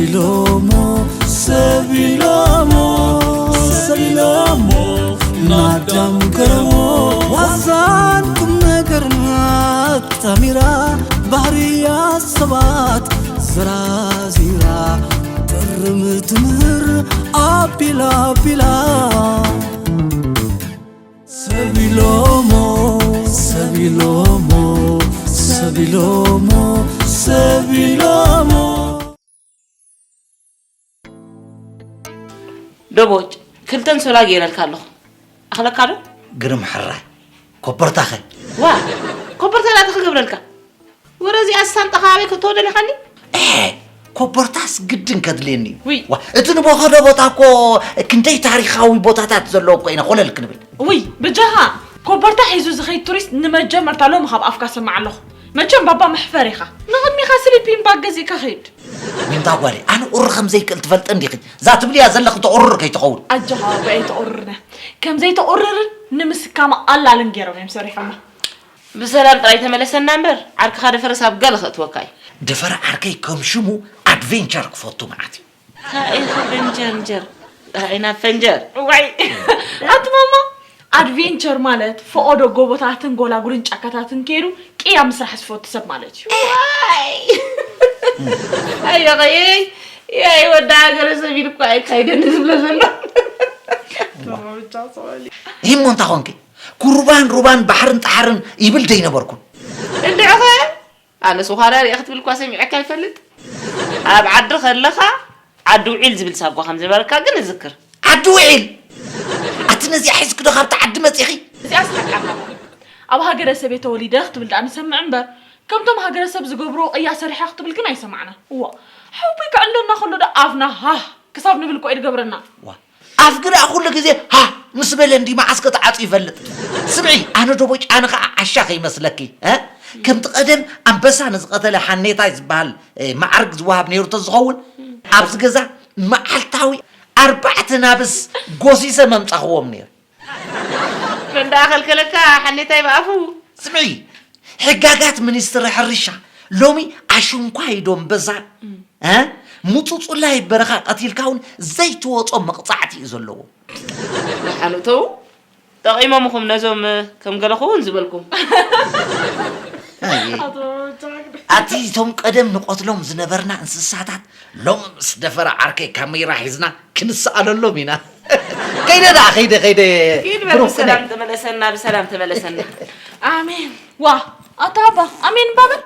ኢሎሞ ሰብ ኢሎሞ ሰብ ኢሎሞ ናዳም ገረሞ ዋዛን ቁም ነገርና ኣጣሚራ ባህርያ ሰባት ዘራዚራ ጥርም ትምህር ኣቢላ ኣቢላ ሰብ ኢሎሞ ሰብ ኢሎሞ ሰብ ኢሎሞ ሰብ ኢሎሞ ደቦጭ ክልተን ሶላ ገይረልካ ኣለኹ። ኣኽለካ ዶ? ግርም ሕራይ ኮቦርታኸ ዋ ኮበርታ ናተ ክገብረልካ። ወረ እዚኣ ሳንጣኻ ኣበይ ከተወደን ኢኻኒ? ኤ ኮቦርታስ ግድን ከድልየኒ እዩ። ውይ። ዋ፣ እቲ ንቦኸዶ ቦታ እኮ ክንደይ ታሪኻዊ ቦታታት ዘለዎ እኮ ኢና ኮለል ክንብል። ውይ ብጃኻ ኮቦርታ ሒዙ ዝኸይድ ቱሪስት ንመጀመርታ ሎሚ ካብ ኣፍካ ሰማዕ ኣለኹ። መቸም ባባ መሕፈር ኢኻ። ንቕድሚኻ ስሊፒንግ ባግ ገዚእካ ኸይድ። ሚንታ ጓለይ ኣነ ቁሪ ከም ዘይክእል ትፈልጢ እንዲኺ። እዛ ትብልያ ዘለኺ ተቑርር ከይትኸውን። ኣጆኻ ባባ ኣይተቑርርነ። ከም ዘይተቑርርን ንምስካማ ኣላልን ገይሮም እዮም ሰሪሖማ። ብሰላም ጥራይ ተመለሰና እምበር ዓርክኻ ደፈረስ ኣብ ገለ ከእትወካ እዩ። ደፈረ ዓርከይ ከም ሽሙ ኣድቬንቸር ክፈቱ መዓት እዩ። ታይ ኢኺ ፈንጀርንጀር ታይ ኢና ፈንጀር። ዋይ ኣቲ ማማ ኣድቬንቸር ማለት ፈቖዶ ጎቦታትን ጎላጉልን ጫካታትን ከይዱ ቅያ ምስራሕ ዝፈቱ ሰብ ማለት እዩ። ኣየቐየይ ያይ ወዲ ሃገረ ሰብ ኢሉ እኳ ኣይካይደኒ ዝብሎ ዘሎ። ይሞ እንታይ ኾንኪ? ኩሩባን ሩባን ባሕርን ጣሕርን ይብል ደይነበርኩን። እንድዕኸ ኣነስ ውኻርያ ሪኣ ክትብል እኳ ሰሚዐካ ኣይፈልጥ። ኣብ ዓዲ ከለኻ ዓዲ ውዒል ዝብል ሳጓ ከም ዝነበረካ ግን እዝክር። ዓዲ ውዒል? ኣቲ ነዚኣ ሒዝኪ ዶ ካብቲ ዓዲ መጺኺ? እዚኣስ ሓቃ ኣብ ሃገረሰበይ ተወሊደ ክትብል ደኣ ንሰምዕ እምበር ከምቶም ሃገረሰብ ዝገብርዎ ቅያ ሰሪሐ ክትብል ግን ኣይሰማዕናን። እዋ ሓውቦይ ክዕልለና ከሎ ደኣ ኣፍና ሃህ ክሳብ ንብል እኮ እዩ ዝገብረና። ዋ ኣፍ ግዳ ኩሉ ግዜ ሃ ምስ በለ እንዲ መዓስ ከተዓጽ ይፈልጥ። ስምዒ ኣነ ዶ ቦጫኒ ከኣ ዓሻ ከይመስለኪ እ ከምቲ ቀደም ኣንበሳ ንዝቐተለ ሓኔታይ ዝበሃል እ፣ ማዕርግ ዝወሃብ ነይሩ ተዝኸውን ኣብዚ ገዛ መዓልታዊ ኣርባዕተ ናብስ ጎሲሰ መምጻኽዎም ነይሩ። መን ደኣ ከልከለካ ሓኔታይ ብኣፉ። ስምዒ ሕጋጋት ሚኒስትሪ ሕርሻ ሎሚ ኣሽንኳይ ዶ ኣንበሳ እ ምጹጹላይ በረኻ ቀቲልካ እውን ዘይትወጾ መቕጻዕቲ እዩ ዘለዎ። ደሓኑ ተው ጠቒሞምኹም ነዞም ከም ገለ ክውን ዝበልኩም። ኣቲ እቶም ቀደም ንቐትሎም ዝነበርና እንስሳታት ሎሚ ምስ ደፈረ ዓርከይ ካሜራ ሒዝና ክንሰኣለሎም ኢና። ከይደ ደኣ ከይደ ከይደ ኪድ በል ብሩኽ ብሰላም ተመለሰና ብሰላም ተመለሰና። ኣሜን። ዋ ኣታ ኣባ ኣሜን እባ በል።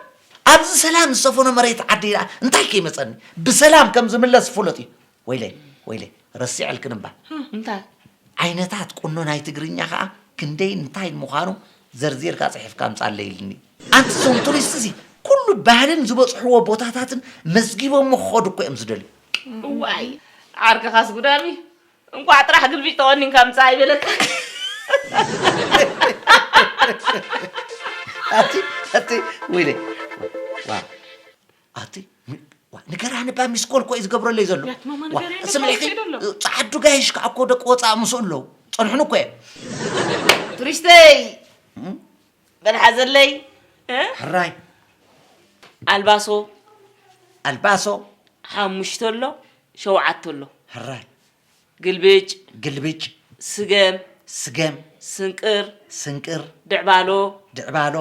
ኣብዚ ሰላም ዝሰፈኖ መሬት ዓደይ ደኣ እንታይ ከይመጸኒ ብሰላም ከም ዝምለስ ፍሉጥ እዩ። ወይለይ ወይለይ ረሲዐልክን እባ እንታይ ዓይነታት ቁኖ ናይ ትግርኛ ከኣ ክንደይን እንታይን ምዃኑ ዘርዚርካ ጽሒፍካ ኣምጻለይ ኢልኒ። ኣንቲ እዞም ቱሪስትሲ ኩሉ ባህልን ዝበጽሕዎ ቦታታትን መዝጊቦሞ ክኸዱ እኮ እዮም ዝደልዩ። እዋይ ዓርክኻስ ጉዳም እዩ። እንቋዕ ጥራሕ ግልቢጭ ተቖኒንካ ምጻእ ኣይበለካ። ኣቲ ኣቲ ወይለይ ዋ ኣቲ ንገራኒ እባ ሚስኮል እኮ እዩ ዝገብረለይ ዘሎ። ስምዒኺ ጸዓዱ ጋይሽ ከዓ እኮ ደቂ ወፃእ ምስኡ ኣለዉ ፀንሑኒ እኮ እዮም። ቱሪስተይ በል ሓዘለይ ሕራይ ኣልባሶ ኣልባሶ ሓሙሽተ ኣሎ ሸውዓተ ኣሎ ሕራይ ግልብጭ ግልብጭ ስገም ስገም ስንቅር ስንቅር ድዕባሎ ድዕባሎ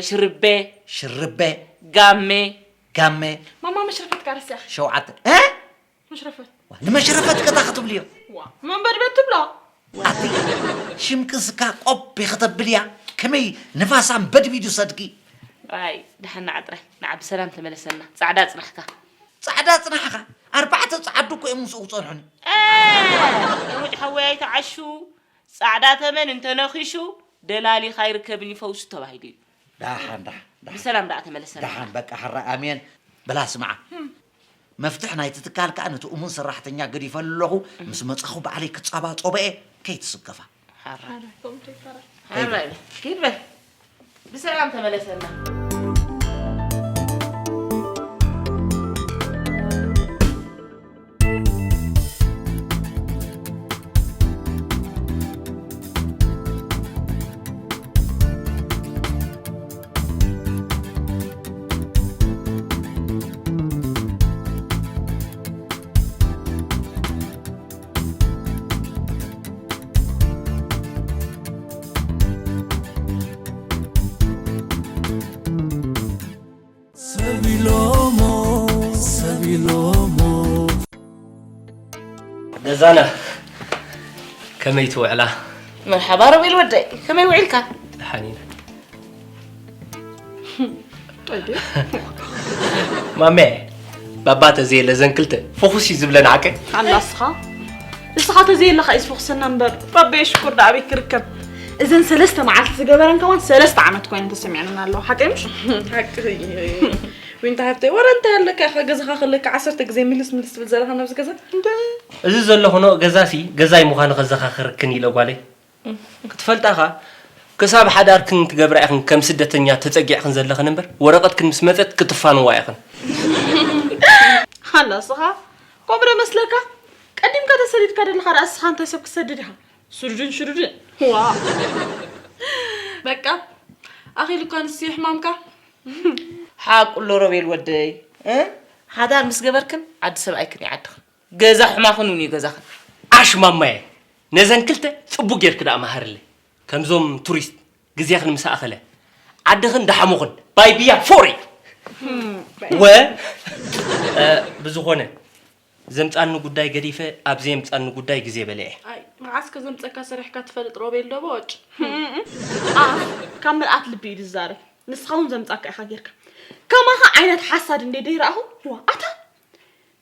ሽርቤ ሽርቤ ጋሜ ጋሜ ማማ መሽረፈት ጋር ሲያኽ ሸውዓተ እ መሽረፈት ንመሽረፈት ከታ ክትብልዮ መንበድበት ትብሎ ኣቲ ሽምቅስካ ቆብ ከተብልያ ከመይ ንፋሳም በድቢዱ ሰድጊ ኣይ ድሓን ንዓ ጥራይ ንዓ ብሰላም ተመለሰልና ፃዕዳ ፅናሕካ ጻዕዳ ጽናሕኻ ኣርባዕተ ጻዓዱ እኮ እዮም ምስኡ ክጸንሑኒ። ሙጭ ሓወይ ኣይትዓሹ ጻዕዳ ተመን እንተነኺሹ ደላሊኻ ኣይርከብን እዩ ፈውሱ ተባሂሉ እዩ። ዳሓን ዳሓን ዳሓን ብሰላም ደኣ ተመለሰና። ዳሓን በቃ ሕራይ ኣሜን። በላ ስምዓ መፍትሕ ናይቲ ትካል ከኣ ነቲ እሙን ሰራሕተኛ ገዲፈሉ ኣለኹ ምስ መጻኹ ባዕለይ ክጻባጾቦ እየ ከይትስከፋ። ሓራይ ሓራይ ኪድ በል ብሰላም ተመለሰና። ገዛና ከመይ ትውዕላ? መርሓባ ሮቤል ወደይ፣ ከመይ ውዒልካ? ደሓን ኢና። ማሜ፣ ባባ ተዘየለ ዘን ክልተ ፍኹስ እዩ ዝብለን ዓቀ። ኣላ እስኻ፣ እስኻ ተዘየለኻ እዩ ዝፈኹሰና እምበር፣ ባበየ ሽኩር ደኣ ኣበይ ክርከብ? እዘን ሰለስተ መዓልቲ ዝገበረን ከማን ሰለስተ ዓመት ኮይነን ተሰሚዐንና ኣለዋ። ሓቀይ ምሽ? ሓቂ እዩ። ዊንታ ሓፍተይ፣ ወረ እንታይ ኣለካ ኢኻ? ገዛኻ ከለካ ዓሰርተ ግዜ ምልስ ምልስ ትብል ዘለኻ ናብዚ ገዛ? እንታይ? እዚ ዘለኹኖ ገዛሲ ገዛይ ምዃኑ ከዘኻኽርክን ኢለ ጓለይ። ክትፈልጣኻ ክሳብ ሓዳርክን ትገብራ ኢኽን ከም ስደተኛ ተጸጊዕክን ዘለኽን እምበር፣ ወረቐትክን ምስ መጸት ክትፋንዋ ኢኽን። ሃላ እስኻ ከምኡ ዶ መስለካ? ቀዲምካ ተሰዲድካ ደለኻ ደኣ እስኻ እንታይ ሰብ ክትሰድድ ኢኻ? ስዱድን ሽዱድን። ዋ። በቃ ኣኺሉካ ንሱ ሕማምካ። ሓቁ ኣሎ ሮቤል ወደይ፣ እ? ሓዳር ምስ ገበርክን ዓዲ ሰብኣይክን ይዓድኽን። ገዛ ሕማኽን እውን እዩ ገዛኽን። ዓሽ ማማየ፣ ነዘን ክልተ ጽቡቅ ጌርክ ደኣ መሃርለይ። ከምዞም ቱሪስት ግዜኽን ምስ ኣኸለ ዓድኽን ደሓሙኽን ባይ ብያ ፎሪ። ወ እ፣ ብዝኾነ ዘምጻኒ ጉዳይ ገዲፈ ኣብ ዘየምጻኒ ጉዳይ ግዜ በልዐ። ኣይ መዓስ ከ ዘምጸካ ሰሪሕካ ትፈልጥ ሮቤል ዶ ቦጭ? ኣፍ ካብ ምልኣት ልቢ እዩ ዝዛረብ። ንስኻ እውን ዘምጻካ ኢኻ ጌርካ። ከማኻ ዓይነት ሓሳድ እንዴ ደይረኣኹ። ዋ ኣታ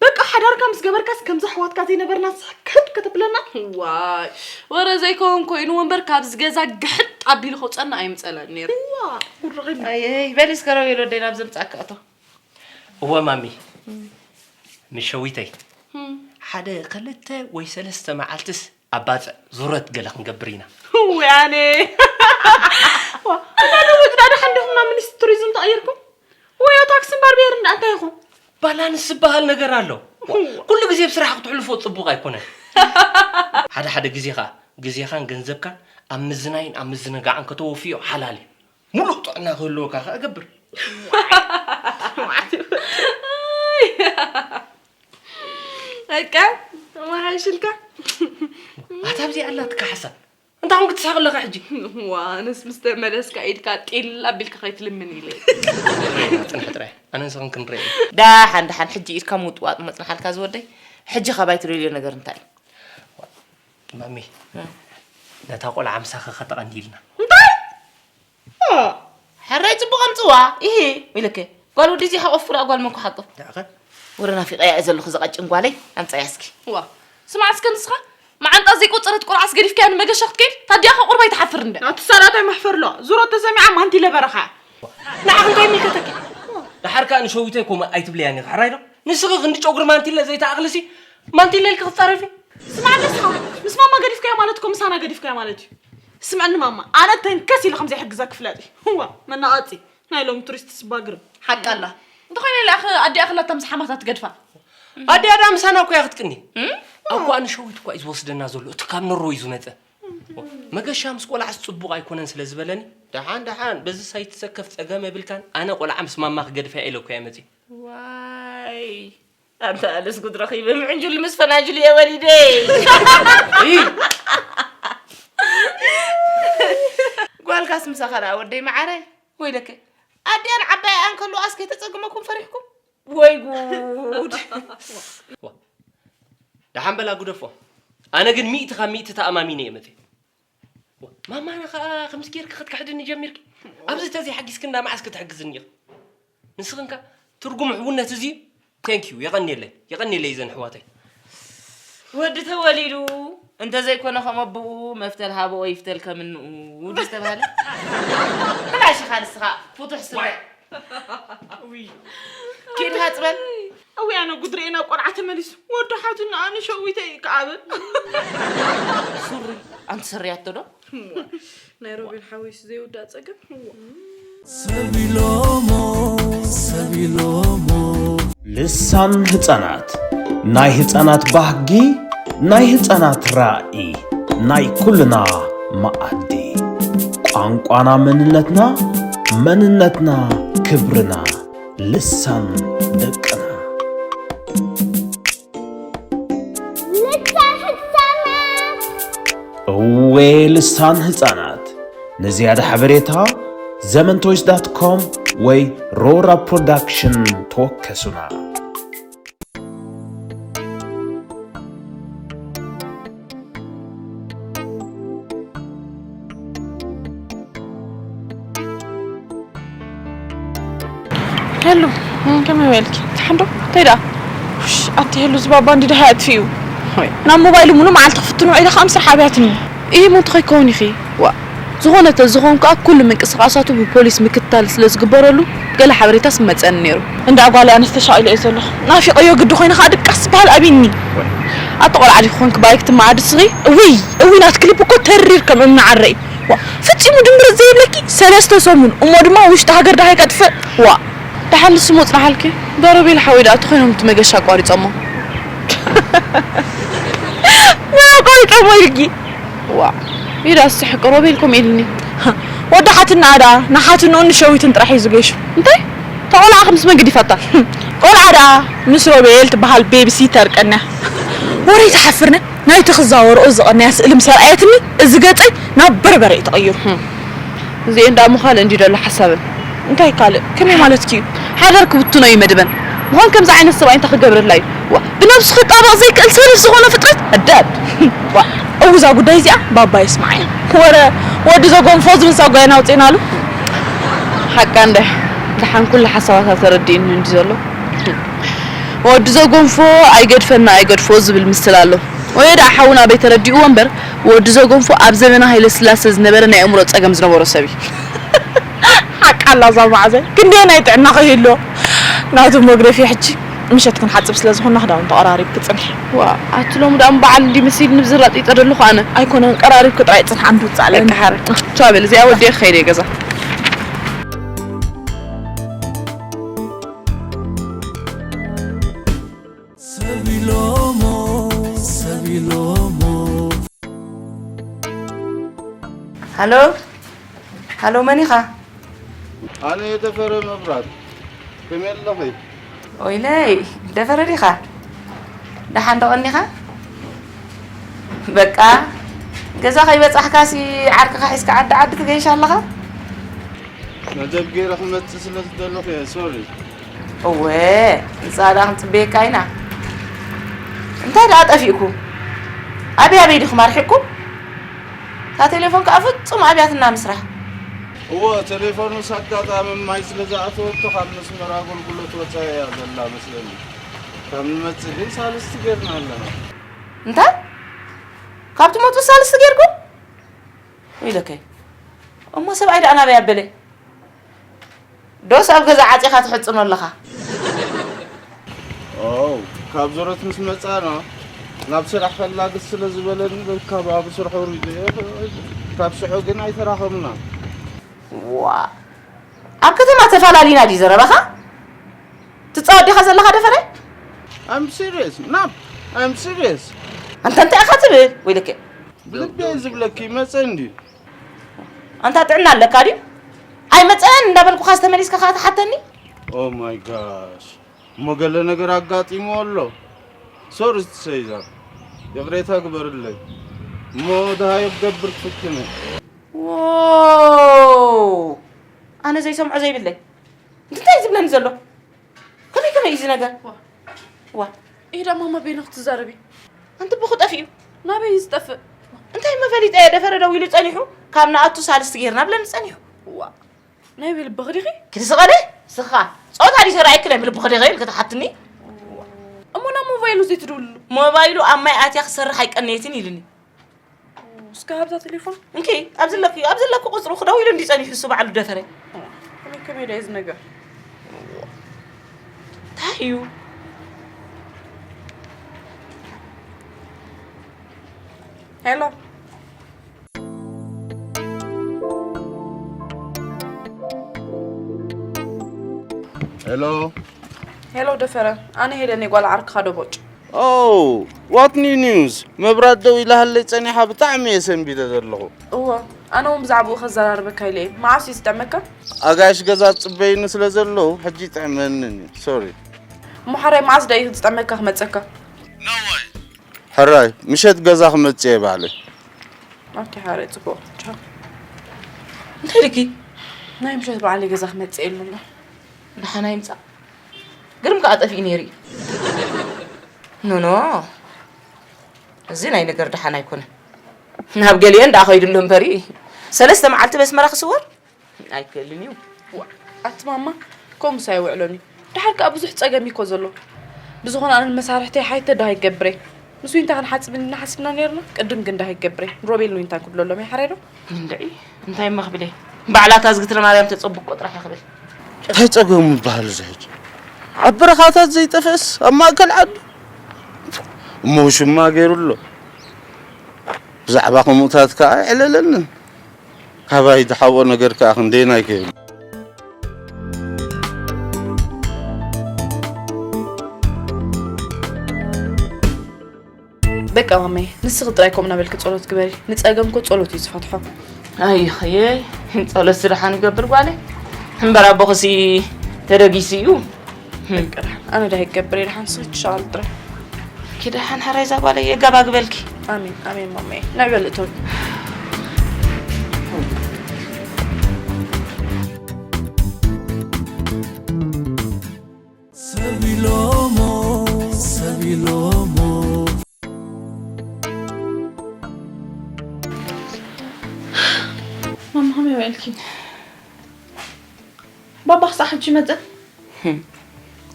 በቃ ሓዳርካ ምስ ገበርካስ ከምዛ ኣሕዋትካ ዘይነበርና ስሕክት ከተብለና። ዋይ ወረ ዘይከውን ኮይኑ ወንበር ካብዚ ገዛ ግሕጥ ኣቢሉ ከውፀና ኣይምፀለን ነይሩ። ዋ ጉርኺ። ኣየይ በሊ እስከ ረው ኢሎ ደይ ናብ ዘምፃካ እቶ። እወ ማሚ፣ ምሸዊተይ ሓደ ክልተ ወይ ሰለስተ መዓልትስ ኣብ ባፅዕ ዙረት ገለ ክንገብር ኢና። ውያኔ። ዋ፣ እና ደወጭ ዳዳ ሓንዲኹም ናብ ሚኒስትሪ ቱሪዝም ተቐይርኩም? ወይ ኣብ ታክስን ባርቤርን ደኣ እንታይ ኢኹም? ባላንስ ዝበሃል ነገር ኣሎ። ዋ፣ ኩሉ ግዜ ብስራሕ ክትሕልፎ ጽቡቕ ኣይኮነን። ሓደ ሓደ ግዜ ኸኣ ግዜኻን ገንዘብካን ኣብ ምዝናይን ኣብ ምዝንጋዕን ከተወፍዮ ሓላል እዩ። ሙሉእ ጥዕና ክህልወካ ኸኣ ገብር። በቃ ተመሓይሽልካ። ኣታ ኣብዚኣ ኣላትካ ሓሳብ። እንታይ ኮንክ ትስሕቕ ኣለኻ ሕጂ? ዋ፣ ኣነስ ምስ ተመለስካ ኢድካ ጢል ኣቢልካ ከይትልምን ኢለ። ጽንሕ ጥራይ። ኣነ ንስኽን ክንረአ ኢና። ደሓን፣ ደሓን፣ ሕጂ ኢድካ ምውጥዋጥ መጽንሓልካ ዝወደይ። ሕጂ ካባይ ትደልዮ ነገር እንታይ እዩ? ማሚ፣ እ። ነታ ቆልዓ ምሳኺ ከተቐንይልና። እንታይ? ኦ፣ ሕራይ ጽቡቕ ኣምጽዋ። ኢሂ፣ ኢለከ። ጓል ወዲ እዚ ሓቆፍ ፍራ ጓል መንኮ ሓቆፍ። ደኣኸ? ወረ ናፊቐያ እየ ዘለኹ፣ እዛ ቀጭን ጓለይ። ኣምጻያ እስኪ። ዋ፣ ስማዕ እስከ ንስኻ፣ መዓንጣ ዘይቆጸረት ቆልዓስ ገዲፍካያ ንመገሻ ክትከይድ? ታዲያኸ ቁርባይ ትሓፍር እንደ። ናቱ ሳላት ኣይመሕፈር ኣለዋ። ዙረት ተሰሚዓ ማንቲለ በረኻ። ንዓኺ እንታይ ይምልከተኪ? ደሓር ከኣ ንሸዊተይ ኮመ ኣይትብልያን ኢኺ፣ ሕራይ ዶ? ንስኺ ክንዲ ጨጉሪ ማንቲለ ዘይትኣኽልሲ፣ ማንቲለ ኢልኪ ክትጻረፊ? ስማዕ ንስኻ፣ ምስ ማማ ገዲፍካያ ማለት እኮ ምሳና ገዲፍካያ ማለት እዩ። ስምዕኒ ማማ፣ ኣነ ተንከስ ኢለ ከም ዘይሕግዛ ክፍለጥ እዩ። እዋ፣ መናቐጺ። ናይ ሎሚ ቱሪስት ስባግርም። ሓቃ ኣላ። እንተኾይነ ኢላ ኣዲኣ ክላታ ምስ ሓማታ ትገድፋ። ኣዲኣ ደኣ ምሳና እኮ እያ ክትቅኒ። እም? ኣቦኣ ንሸዊት እኳ እዩ ዝወስደና ዘሎ። እቲ ካብ ነሮ እዩ ዝመጸ። መገሻ ምስ ቆልዓስ ጽቡቕ ኣይኮነን ስለ ዝበለኒ፣ ደሓን ደሓን በዚ ሳይትሰከፍ ጸገም የብልካን። ኣነ ቆልዓ ምስ ማማ ክገድፋ ኢለ እኮ እየ መጺእ። ዋይ፣ ኣንተ ኣለስ ጉድ ረኺበ ምዕንጁል ምስ ፈናጅል እየ ወሊደ። እይ! ጓልካስ ምሳኻ ደኣ ወደይ መዓረ? ወይለከ፣ ኣዲኣን ዓባይኣን ከለዋስ ከይተጸግመኩም ፈሪሕኩም? ወይ ጉድ! ዋ፣ ደሓን በላ ጉደፎ። ኣነ ግን ሚእቲ ካብ ሚእቲ ተኣማሚነ እየ መጺእ። ዋ፣ ማማና ከኣ ከምዚ ጌርኪ ክትክሕድኒ ጀሚርኪ? ኣብዚ ተዘይሓጊዝኪ እንዳ መዓስ ክትሕግዝኒ ኢኺ? ንስኽን ከ ትርጉም ሕውነት እዚ እዩ። Thank you፣ የቐንየለይ፣ የቐንየለይ እዘን ኣሕዋተይ። ወዲ ተወሊዱ እንተዘይኮነ ከም ኣቦኡ መፍተል ሃብኦ ይፍተል ከም እንኡ ዝተባህለ። ብላሽ ኢኻ ንስኻ ፍቱሕ ስረ። ውይ። ኪድ ሃጽበል። እውይ፣ ኣነ ጉድ ርኤ ናብ ቆልዓ ተመሊሱ። ወዲ ሓቱ ንኣነ ሸዊተይ ይከዓበል። ሱሪ፣ ኣንቲ ስርያቶ ዶ? ናይ ሮቤል ሓወይስ ዘይውዳእ ጸገም። ሰቢሎሞ፣ ሰቢሎሞ። ልሳን ህጻናት፣ ናይ ህጻናት ባህጊ፣ ናይ ህጻናት ራኢ፣ ናይ ኩልና መኣዲ። ቋንቋና መንነትና፣ መንነትና ክብርና። ልሳን ደቅና። ልሳን ህጻናት። እዌ ልሳን ህጻናት። ንዝያዳ ሓበሬታ ዘመንቶይስ ዳት ኮም ወይ ሮራ ፕሮዳክሽን ተወከሱና። ሄሉ፣ ከመይ በልኪ? ደሓን ዶ? እንታይ ደኣ? ውሽ፣ ኣቲ ሄሉ፣ እዚ ባባ እንዲ ደሃይ ኣጥፊኡ። ሆይ። ናብ ሞባይሉ ሙሉ መዓልቲ ክፍትኖ ኢለ ከኣ ምስራሕ ኣብያትኒ። እሂ፣ እሞ እንታይ ከይከውን ኢኺ? ዋ፣ ዝኾነ ተዝኸውን ከኣ ኩሉ ምንቅስቓሳቱ ብፖሊስ ምክትታል ስለ ዝግበረሉ ገለ ሓበሬታስ ምመጸኒ ነይሩ። እንዳ ጓለይ ኣነስ ተሻቒለ እየ ዘለኹ። ናፊቐዮ ግዲ ኮይነ ከኣ ድቃስ ዝበሃል ኣቢኒ። ኣቲ ቆልዓ ዲኺ ኮንኪ ባይ ክትመዓዲ ስኺ? እውይ፣ እውይ፣ ናትኪ ልቢ እኮ ተሪር ከም እምኒ ዓረ እዩ። ዋ፣ ፈጺሙ ድምብርጽ ዘይብለኪ ሰለስተ ሰሙን፣ እሞ ድማ ውሽጢ ሃገር ደሃይ ከጥፍእ። ዋ፣ ደሓን ንሱ ሞጽናሓልኪ። ዶ ሮቤል ሓወይ ደኣ ተኾይኖም እቲ መገሻ ኣቋሪጾሞ። መን ኣቋሪጾሞ ኢልኪ? ዋ፣ ኢዳ ስሕቅ ሮቤል ከምኡ ኢልኒ። ወዲ ሓትና ደኣ ንሓትንኡን ንሸዊትን ጥራሕ እዩ ዝገሹ። እንታይ? እታ ቆልዓ ከምስ መን ገዲፋታ? ቆልዓ ደኣ ምስ ሮቤል ትበሃል ቤቢ ሲተር ቀንያ። ወረይ ትሓፍርነ። ናይቲ ክዛወርኦ ዝቐነያ ስእሊ ምስ ኣርኣየትኒ፣ እዚ ገጸይ ናብ በርበረ እዩ ተቐይሩ። ህም። እዚኤን ደኣ ምዃን እንዲ ደሎ ሓሳበን። እንታይ ካልእ? ከመይ ማለትኪ እዩ? ሓዳር ክብትኖ እዩ መደበን። ምዃን ከምዚ ዓይነት ሰብኣይ እንታይ ክገብረላ እዩ? ዋ፣ ብነብሱ ክጣበቕ ዘይክእል ሰነፍ ዝኾነ ፍጥረት፣ ኣዳብ። ዋ፣ እው፣ እዛ ጉዳይ እዚኣ ባባ ይስምዓያ። ወረ ወዲ ዘጎንፎ ዝብል ሳጓየን ኣውፂእናሉ። ሓቃ እንደ ደሓን ኩሉ ሓሳባታ ተረዲእኒ እንዲ ዘሎ። ወዲ ዘጎንፎ ኣይገድፈና ኣይገድፎ ዝብል ምስል ኣሎ። ወይ ደኣ ሓውና በይተረዲእዎ እምበር፣ ወዲ ዘጎንፎ ኣብ ዘመነ ሃይለ ስላሰ ዝነበረ ናይ ኣእምሮ ጸገም ዝነበሮ ሰብ እዩ። ሓቃ ኣላ እዛ መዓዘ። ክንደየናይ ጥዕና ከይህልዎ። ናቱ መግደፊ ሕጂ ምሸት ክንሓጽብ ስለ ዝኾንና ክዳውንቲ ቀራሪብኪ ጽንሒ። ዋ፣ ኣቲ ሎሚ ደኣ በዓል እንዲ መሲልኒ ብዝራጥ ይጠደለኹ ኣነ። ኣይኮነን፣ ቀራሪብኪ ጥራይ ጽንሒ፣ ኣንዱ ውጻእ ኣለኒ። በቃ ሓረ። ቻው በል፣ እዚኣ ወዲኤ ክኸይድ እየ ገዛ። ሰብ ኢሎሞ፣ ሰብ ኢሎሞ። ሃሎ፣ ሃሎ፣ መን ኢኻ? ኣነ ደፈረ መብራት። ከመይ ኣለኺ? ኦይለይ፣ ደፈረ ዲኻ? ደሓን ዶ ቀኒኻ? በቃ፣ ገዛ ከይበጻሕካሲ ዓርክኻ ሒዝካ ዓዲ ዓዲ ትገይሽ ኣለኻ? መደብ ገይረ ክመጽእ ስለ ዝደለኹ እየ፣ ሶሪ። እወ፣ ንሳ ደኣ ክንጽበየካ ኢና። እንታይ ደኣ ጠፊእኩም? ኣበይ ኣበይ ዲኹም ኣርሒቕኩም? እታ ቴሌፎን ከኣ ፍጹም ኣብያትና ምስራሕ። እወ፣ ቴሌፎንስ ኣጋጣሚ ማይ ስለ ዝኣተወቶ ካብ መስመር ኣገልግሎት ወጻኢ እያ ዘላ መስለኒ። ካብ ንመጽእ ግን ሳልስቲ ጌርና ኣለና። እንታይ? ካብ ትመጹ ሳልስቲ ጌርኩም? ወይለከይ። እሞ ሰብኣይ ደኣ ናበይ ኣበለ? ዶስ ኣብ ገዛ ዓጺኻ ትሕጽኖ ኣለኻ? ኦ፣ ካብ ዞረት ምስ መጻና ናብ ስራሕ ፈላግስ ስለ ዝበለኒ ካብ ኣብ ስርሑ ሪዶ እየ። ካብ ስዑ ግን ኣይተራኸብናን። ዋ፣ ኣብ ከተማ ተፈላሊና ድዩ ዘረባኻ? ትጻወት ዲኻ ዘለኻ ደፈረ? I'm serious፣ ናብ፣ I'm serious። ኣንታ እንታይ ኢኻ ትብል? ወይለከ። ብልቢ እየ ዝብለኪ፣ መጸ እንድዩ። ኣንታ ጥዕና ኣለካ ድዩ? ኣይመጸን እንዳበልኩኻስ ተመሊስካ ከኣ ትሓተኒ? Oh my gosh። እሞ ገለ ነገር ኣጋጢሙ ኣሎ። ሶሪ ሴዛር፣ ይቕሬታ ግበርለይ። እሞ ደሃዮ ክገብር ክፍትን እየ። ዎው! ኣነ ዘይሰምዖ ዘይብለይ። እንታይ እዩ ዝብለኒ ዘሎ? ከመይ ከመይ እዩ እዚ ነገር? ዋ። ዋ። ኢዳ ማማ በይኑ ክትዛረቢ። ኣንቲ ብኹ ጠፊኡ። ናበይ እዩ ዝጠፍእ? እንታይ መፈሊጠ እየ ደፈረ ደዊሉ ጸኒሑ ካብ ንኣቱ ሳልስቲ ጌርና ብለኒ ጸኒሑ። ዋ። ናይ ብልብኺ ዲኺ? ክትስቐለ? ስኻ። ጾታ ድዩ ተራእየኪ ናይ ብልብኺ ዲኺ ኢልኪ ትሓትኒ? እሞ ናብ ሞባይሉ ዘይትድውልሉ? ሞባይሉ ኣብ ማይ ኣትያ ክሰርሕ ኣይቀነየትን ኢሉኒ። እስከ ሃብታ ቴሌፎን። እንኪ፣ ኣብ ዘለኪ፣ ኣብ ዘለኪ ቁጽሩ ክደውሉ እንዲ ጸኒሑ እሱ ባዕሉ ደፈረ። ከመይ ከመይ ዳይ ዝነገር? እንታይ እዩ? ሄሎ። ሄሎ። ሄሎ ደፈረ፣ ኣነ ሄለን እየ ጓል ዓርክኻ ደቦጭ። Oh, what new news? መብራት ደው ኢላሃለይ ጸኒሓ ብጣዕሚ እየ ሰንቢደ ዘለኹ። እወ፣ ኣነ እውን ብዛዕባኡ ከዘራርበካ ኢለ እየ። መዓስ እዩ ዝጥዕመካ? ኣጋይሽ ገዛ ጽበይኒ ስለ ዘለዉ ሕጂ ይጥዕመንን እዩ። ሶሪ። እሞ ሓራይ መዓስ ደኣ እዩ ዝጥዕመካ ክመጸካ? ሕራይ፣ ምሸት ገዛ ክመጽእ እየ ባዕለይ። ኦኬ፣ ሓራይ ጽቡቕ። ቻው። እንታይ ኢልኪ? ናይ ምሸት ባዕለይ ገዛ ክመጽእ እየ ኣለና። ደሓን ኣይምጻእ። ግርም ከኣ ጠፊኡ ነይሩ እዩ። ኖ፣ ኖ። እዚ ናይ ነገር ደሓን ኣይኮነን። ናብ ገሊአን ደኣ ከይዱ ኣሎ እምበሪ፣ ሰለስተ መዓልቲ በስመራ ክስወር ኣይክእልን እዩ። ዋ፣ ኣቲ ማማ፣ ከምኡስ ኣይውዕሎን እዩ። ደሓር ከኣ ብዙሕ ጸገም እዩ እኮ ዘሎ። ብዝኾነ ኣነ ንመሳርሕተይ ሓይተ ደሃይ ክገብር እየ። ምስ ዊንታ ክንሓጽብ ኢልና ሓሲብና ነይርና። ቅድም ግን ደሃይ ክገብር እየ። ንሮቤልን ዊንታን ክብለሎም እየ። ሓራይ ዶ? እንድዒ፣ እንታይ እሞ ክብል እየ? ባዕላ እታ ዝግትረ ማርያም ተጸብቆ ጥራሕ እየ ክብል። እንታይ ጸገሙ ይበሃል እዚ ሕጂ? ኣብ በረኻታት ዘይጠፍእስ ኣብ ማእከል ዓዲ? እሞ ሽማ ገይሩ ኣሎ። ብዛዕባ ከምኡታት ከኣ ኣይዕለለንን። ካባይ ዝሓብኦ ነገር ከኣ ክንደየናይ ከይብል። በቃ ማመይ፣ ንስኺ ጥራይ ከምኡ እናበልኪ ጸሎት ግበሪ። ንጸገም እኮ ጸሎት እዩ ዝፈትሖ። ኣይኸየ፣ ጸሎት ስራሓ ንገብር ጓለይ። እምበር ኣቦኽሲ ተደጊሱ እዩ። በቃ ደሓን፣ ኣነ ዳይ ይገብር እየ፣ ደሓን ንስኺ ትሻቐሊ ጥራይ። ኪ ደሓን ሓራይ እዛ ጓለይ የጋባግበልኪ። ኣሜን፣ ኣሜን ማመይ። ንዕበል እቶን። ሰብ ኢሎሞ፣ ሰብ ኢሎሞ። ማማ ከመይ ውዒልኪ? ባባ ክሳዕ ሕጂ ይመጽእ? ህም።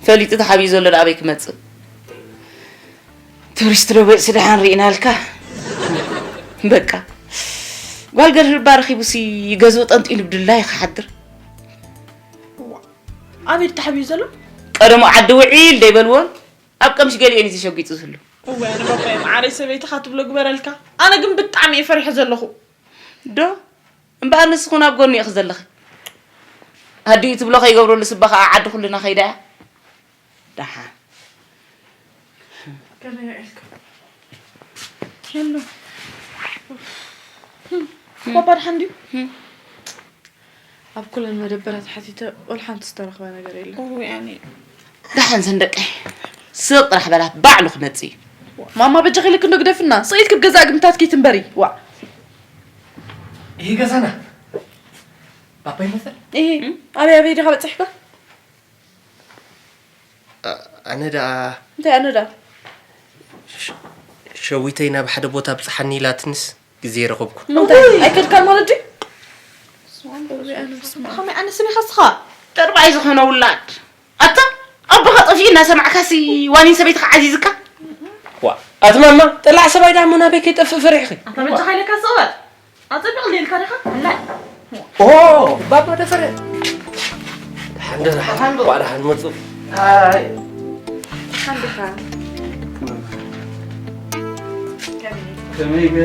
ፈሊጡ ተሓቢኡ ዘሎ ዶ ኣበይ ክመጽእ? ቱሪስት ዶ በእሲ ደሓን ርኢናልካ? በቃ። ጓል ገርህባ ረኺቡሲ ገዝኡ ጠንጢኑ ብድላዩ ክሓድር። እዋ፣ ኣበይ ተሓቢኡ ዘሎ? ቀደሙ ዓዲ ውዒል ዶ ይበልዎን? ኣብ ቀምሽ ገሊኤን እዩ ተሸጒጡ ዝህሉ። እወ፣ ኣነ ባባይ መዓረይ ሰበይትኻ ትብሎ ግበረልካ። ኣነ ግን ብጣዕሚ እየ ፈሪሐ ዘለኹ። ዶ? እምበኣር ንስኺ ናብ ጎኑ ኢኺ ዘለኺ። ኣዲኡ ትብሎ ከይገብረሉ ስባ ኸዓ ዓዲ ኩልና ከይዳ እያ። ደሓን። ከመይ ውዒልካ? ሄሎ። ባባ ደሓን ድዩ? ኣብ ኩለን መደበራት ሓቲተ ወላ ሓንቲ ዝተረኽበ ነገር የለን። እውይ ኣነ። ደሓን ሰንደቀይ። ስቕ ጥራሕ በላት ባዕሉ ክመጽእ እዩ። ማማ በጃኺ ኢለኪ እንዶ ግደፍና። ስቕ ኢልኪ ኣብ ገዛእ ግምታት ከይትንበሪ። ዋእ። ይሄ ገዛና ባባ ይመሰል። ይሄ ኣበይ ኣበይ ዲኻ በጺሕካ? ኣ-፣ ኣነ ደኣ እንታይ ኣነ ደኣ? ሸዊተይ ናብ ሓደ ቦታ ብጽሓኒ ኢላትንስ ግዜ ረኸብኩ። ንምንታይ? ኣይከድካን ማለት ድዩ? ከመይ ኣነ ስኻ? ጥርባይ ዝኾነ ውላድ። ኣታ ኣቦኻ ጠፊኡ እናሰማዕካሲ ዋኒን ሰበይትኻ ዓዚዝካ? ዋ፣ ኣቲ ማማ፣ ጠላዕ ሰብኣይ ደኣ እሞ ናበይ ከይጠፍእ ፈሪሕኺ? ኣታ በጃኻ ኢለካ ስቕ በል። ኣጸቢቕ ሌልካ ዲኻ? ኣላይ። ኦ፣ ባባ ደፈረ። ደሓን ዶ፣ ደሓን፣ ደሓን ዶ? ዋ፣ ደሓን መጹ። ኣይ። ደሓን ዲኻ? ከመይ ገ?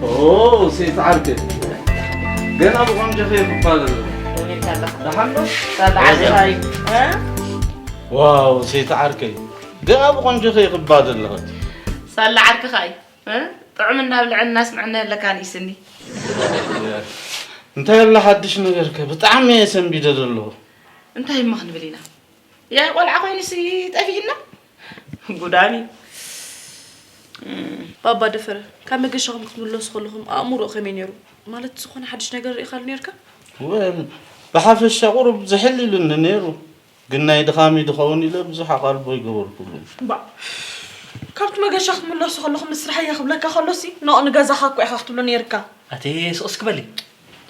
ኦ፣ ሴት ዓርከይ። ገና ብቆንጆ ከይክባል። ከመይ ኣለኻ? ደሓን ዶ? ሳላ ዓርከኻ እዩ። እ? ዋው፣ ሴት ዓርከይ። ገና ብቆንጆ ከይክባል ኣለኸ። ሳላ ዓርከኻ እዩ። እ? ጥዑም እናብልዐ እናስምዐና ኣለካ ንኢስኒ። እንታይ ኣሎ ሓድሽ ነገርከ? ብጣዕሚ እየ ሰንቢደ ዘለኹ። እንታይ እሞ ክንብል ኢና? ያ ቆልዓ ኮይኑሲ ጠፊእና? ጉዳሚ። እም። ባባ ደፈረ፣ ካብ መገሻኹም ክትምለሱ ከለኹም ኣእምሮኡ ከመይ ነይሩ? ማለት ዝኾነ ሓድሽ ነገር ርኢኻሉ ነይርካ? ወል፣ ብሓፈሻ ቁሩብ ዝሕል ኢሉኒ ነይሩ። ግን ናይ ድኻሚ ድኸውን ኢለ ብዙሕ ኣቓልቦ ኣይገበርኩሉን። እምባ፣ ካብቲ መገሻ ክትምለሱ ከለኹም ምስ ስራሕ እየ ክብለካ ከሎሲ፣ ኖእ ንገዛኻ እኮ ኢኻ ክትብሎ ነይርካ። ኣቴ ስቕ እስኪ በሊ።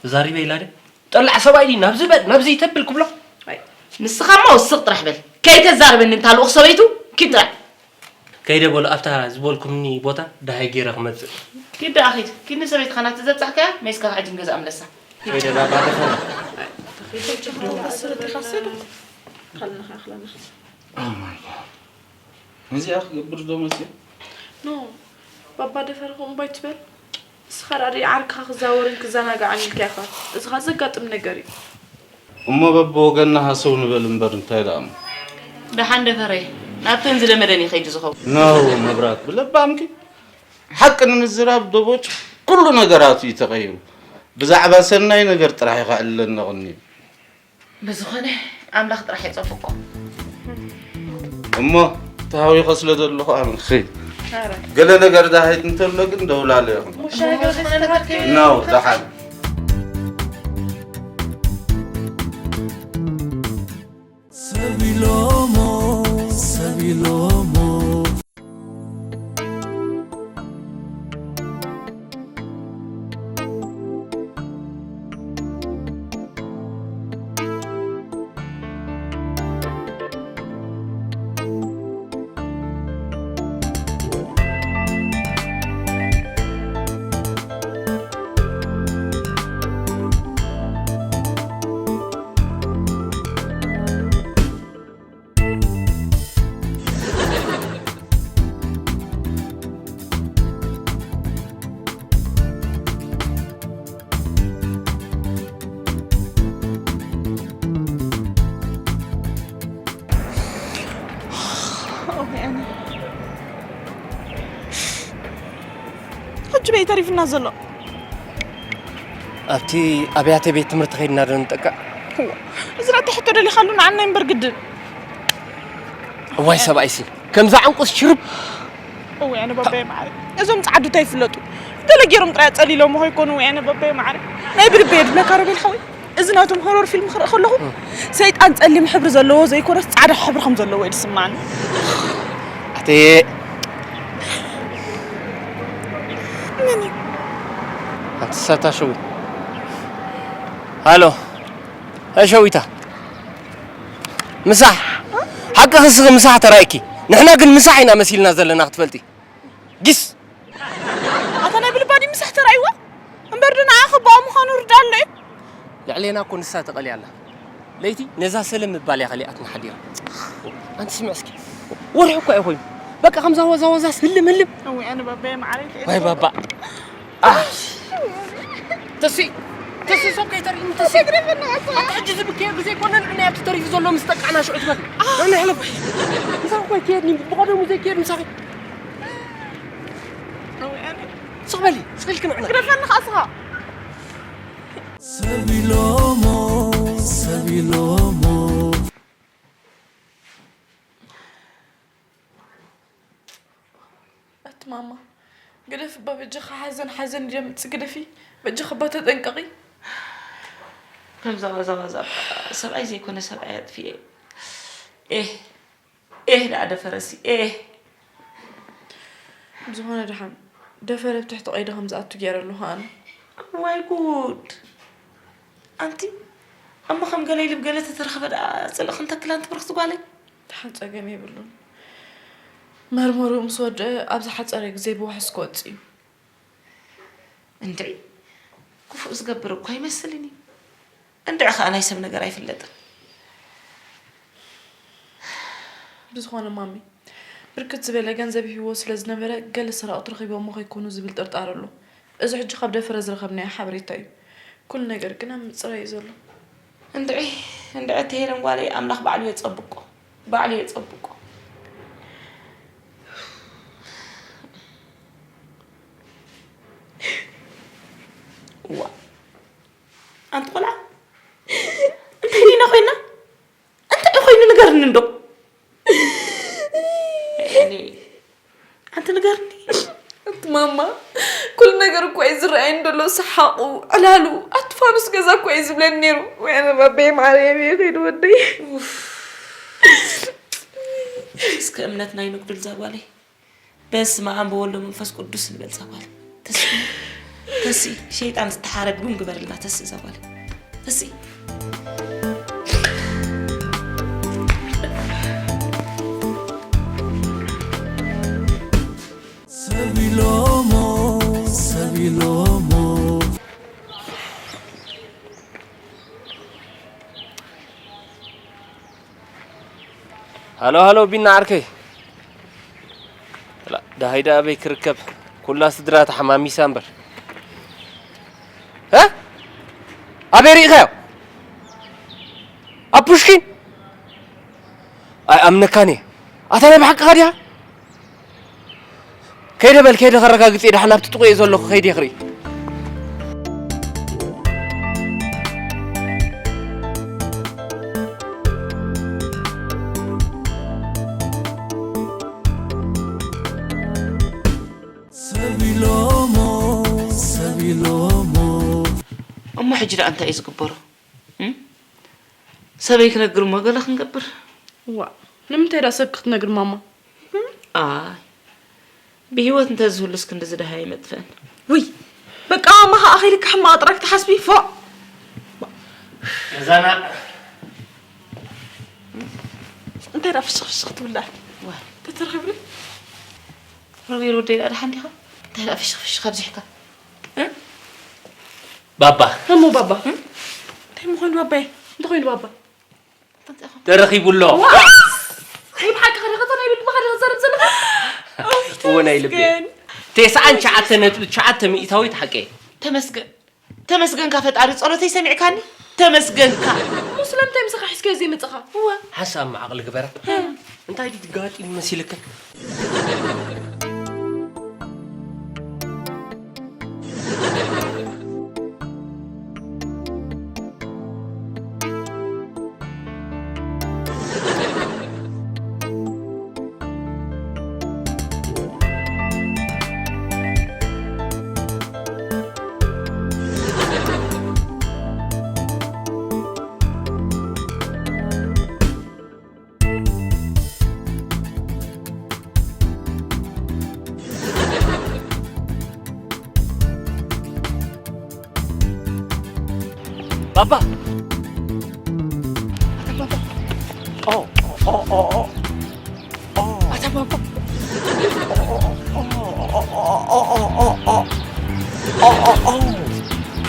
ተዛሪበ ኢላ ድያ? ጠላዕ ሰብኣይ ድዩ ናብዚ በል ናብዚ ተብል ክብሎ? ኣይ። ንስኻ እሞ ስቕ ጥራሕ በል። ከይተዛርበኒ እንታ ልኡኽ ሰበይቱ ኪድ ጥራሕ። ከይደ በሉ ኣብታ ዝበልኩምኒ ቦታ ደሃይ ገይረ ክመጽእ። ኪድ ደኣ ኪድ። ኪድ ንሰበይትኻ ናቲ ዘብጻሕካያ ሜስካ ሕጂ ንገዛእ ምለሳ። ከይደ ባባ ደፈረ። ኣስር ዲኻ ስዱ? ካልናኻ ይኽለና። Oh my God። ነዚኣ ክገብር ዶ መጽእ? ኖ፣ ባባ ደፈረ ከምኡ ባይ ትበል። ንስኻ ደኣ ዓርክኻ ክዛወርን ክዘናጋዕን ኢልካ ኢኻ። እዚ ኸኣ ዘጋጥም ነገር እዩ። እሞ በብወገንና ሃሰው ንበል እምበር እንታይ ደኣ እሞ። ደሓን ደፈረየ። ናብተን ዝለመደን እዩ ከይዱ ዝኸውን። ነው መብራት ብለባምኪ። ሓቂ ንምዝራብ ዶቦጭ ኩሉ ነገራቱ እዩ ተቐይሩ። ብዛዕባ ሰናይ ነገር ጥራሕ እዩ ከዕልለና ቐንዩ። ብዝኾነ ኣምላኽ ጥራሕ የጸብቆ። እሞ ተሃዊኸ ስለ ዘለኹ ኣነ ክኸይድ። ኧረ። ገለ ነገር ዳሃይት እንተሎ ግን ደውላለ ይኹን። ሙሻ ገለ ነገር ነው ደሓን። ሰቢሎሞ፣ ሰቢሎሞ። ሕጂ በይ ተሪፍና ዘሎ። ኣብቲ ኣብያተ ቤት ትምህርቲ ከይድና ዶ ንጠቅዕ? እዋ፣ እዚ ናተይ ሕቶ ደሊኻሉ ንዓናይ እምበር ግድን። እዋይ ሰብኣይሲ ከምዛ ዕንቁስ ሽርብ። እወ ኣነ ባባየ ማዕረ፣ እዞም ጻዓዱ እንታይ ይፍለጡ? ገለ ገይሮም ጥራይ ኣጸሊሎሞ ከይኮኑ። ወይ ኣነ ባባየ ማዕረ፣ ናይ ብልበየ ድብለካ ሮቤል ሓወይ፣ እዚ ናቶም ሆሮር ፊልም ክርኢ ከለኹ ሰይጣን ጸሊም ሕብሪ ዘለዎ ዘይኮነስ ጻዕዳ ሕብሪ ከም ዘለዎ እዩ ዝስማዓኒ። ኣቴ። መን እዩ? ኣንቲ ሳታ ሸዊት። ሃሎ። ሀ ሸዊታ። ምሳሕ። ሓቂ ክስኺ ምሳሕ ተራእኪ። ንሕና ግን ምሳሕ ኢና መሲልና ዘለና ክትፈልጢ። ጊስ። ኣታ ናይ ብልባ ድዩ ምሳሕ ተራእይዋ? እምበር ዶ ንዓ ክባኣ ምዃኑ ርዳእ ኣሎ እዩ። ልዕሌና እኮ ንሳ ተቐልያ ኣላ። ለይቲ ነዛ ሰለም ምባል እያ ከሊኣትና ሓዲራ። ኣንቲ ስምዕ እስኪ። ወርሒ እኮ እዩ ኮይኑ። በቃ ከምዛ ወዛ ወዛስ ህልም ህልም። እወ ኣነ ባባየ ማዕረይ። ዋይ ባባ። ኣህ። ተሲ፣ ተሲ፣ ሶብ ከይተርእይኒ፣ ተሲ። ኣታ ሕጂ ዝብከዮ ግዜ ኣይኮነን፣ ንዓይ ኣብቲ ተሪፉ ዘሎ ምስ ጠቃዕና ሽዑ ትበል። ንሕለፍ። ምሳኺ እኮ ኣይከየድን እዩ፣ ብቐደሙ ዘይከየድ ምሳኺ። ስቕ በሊ፣ ስቕ ኢልኪ ንዕና። ግደፈኒ ኸኣ እስኻ። ሰብ ኢሎሞ፣ ሰብ ኢሎሞ። ኣቲ ማማ፣ ግደፊ እባ በጃኻ፣ ሓዘን ሓዘን እዩ ዘምጽእ፣ ግደፊ በጃኻ እባ፣ ተጠንቀቒ። ከምዛ ዋዛ ዋዛ እባ ሰብኣይ ዘይኮነ ሰብኣይ ኣጥፊኤ። ኤህ፣ ኤህ ደኣ ደፈረሲ፣ ኤህ። ብዝኾነ ደሓን ደፈረ ኣብ ትሕቲ ቀይዲ ከም ዝኣቱ ገይረ ኣለኹ ኣነ። እዋይ ጉድ! ኣንቲ፣ እሞ ከም ገለ ኢሉ ብገለ ተተረኽበ ደኣ ጽልኢ ክንተክል ኣንቲ ብርኽቲ ጓለይ? ደሓን ጸገም የብሉን። መርመርኡ ምስ ወደአ ኣብ ዝሓጸረ ግዜ ብዋሕስ ክወጽእ እዩ። እንድዒ፣ ክፉእ ዝገብር እኳ ኣይመስልን እዩ። እንድዒ ኸኣ ናይ ሰብ ነገር ኣይፍለጥን። ብዝኾነ ማሚ፣ ብርክት ዝበለ ገንዘብ ሂብዎ ስለ ዝነበረ፣ ገለ ሰረቕቲ ረኺቦሞ ከይኮኑ ዝብል ጥርጣረ ኣሎ። እዚ ሕጂ ካብ ደፈረ ዝረኸብናዮ ሓበሬታ እዩ። ኩሉ ነገር ግን ኣብ ምጽራይ እዩ ዘሎ። እንድዒ፣ እንድዒ፣ እቲ ሄለን ጓለይ ኣምላኽ ባዕሉ የጸብቆ፣ ባዕሉ የጸብቆ። እዋ፣ ኣንቲ ቆልዓ፣ እንታይ ዲና ኮይና? እንታይ እዩ ኮይኑ ንገርኒ እንዶ? እኔ ኣንቲ ንገርኒ። ኣንቲ ማማ፣ ኩሉ ነገር እኮ እዩ ዝረኣየኒ ዘሎ፣ ሰሓቑ፣ ዕላሉ፣ ኣቲ ፋኑስ ገዛ እኮ እዩ ዝብለኒ ነይሩ። ወይ ኣነ ባበየ ማዕረየ ብየ ከይዱ ወደይ። ኡፍ። እስከ እምነትና ኣይነጉድል እዛ ጓለይ። በስመ ኣብ ወወልድ ወመንፈስ ቅዱስ ንበል እዛ ጓል። ተስኢ፣ ተስኢ፣ ሸይጣን ዝተሓረድ እውን ግበርልና ተስኢ እዛ ጓል። ተስኢ። ሰብ ኢሎሞ፣ ሰብ ኢሎሞ። ሃሎ፣ ሃሎ፣ ቢና ዓርከይ። ላ፣ ደሃይ ደኣ ኣበይ ክርከብ? ኩላ ስድራ ተሓማሚሳ እምበር። እ? ኣበይ ርኢኻዮ? ኣብ ፑሽኪን? ኣይኣምነካን እየ። ኣታ ናይ ብሓቅኻ ዲኻ? ከይደ በል፣ ከይደ ከረጋግጽ እየ፣ ደሓን ኣብቲ ጥቑ እየ ዘለኹ፣ ከይደ ክርኢ። ሰብ ኢሎሞ፣ ሰብ ኢሎሞ። እሞ ሕጂ ደኣ እንታይ እዩ ዝግበሮ? እም? ሰበይ ክነግር እሞ ገለ ክንገብር። ዋ፣ ንምንታይ ደኣ ሰብ ክትነግር ማማ? እም? ኣይ፣ ብህይወት እንተዝህሉስ ክንድዚ ደሃይ ኣይመጥፍእን። ውይ፣ በቃ ማማ ከኣ ከይልካ ሕማቕ ጥራይ ክትሓስቢ፣ ፎእ። እዛና እንታይ ደኣ ፍሽኽ ፍሽኽ ትብላ? ዋ። ተተረኺብኒ? ሮቤል ወደይ ደኣ ደሓን ዲኻ? እንታይ ደኣ ፍሽኽ ፍሽኽ ኣብዚሕካ? እ? ባባ። እሞ ባባ? እ? እንታይ ምኾኑ ባባይ? እንታይ ኮይኑ ባባ? ተረኺቡ ኣሎ። ዋ! ናይ ብሓቂ ከ ደኸቶ ናይ ብልብኻ ዶ ትዛረብ ዘለኻ? እወ፣ ናይ ልቢ። ተመስገን። ተስዓን ትሽዓተ ነጥቢ ትሽዓተ ሚእታዊት ሓቂ። ተመስገን። ተመስገንካ ፈጣሪ፣ ጸሎተይ ሰሚዕካኒ። ተመስገንካ። እሞ ስለምንታይ ምሳኻ ሒዝካዮ ዘይመጻኻ? እወ። ሓንሳብ ማዕቕሊ ግበራ። እ። እንተ እንታይ ድዩ ጋጢ መሲልካ? ባባ! ኣታ ባባ! ኦ፣ ኦ፣ ኦ፣ ኦ፣ ኦ። ኣታ ባባ!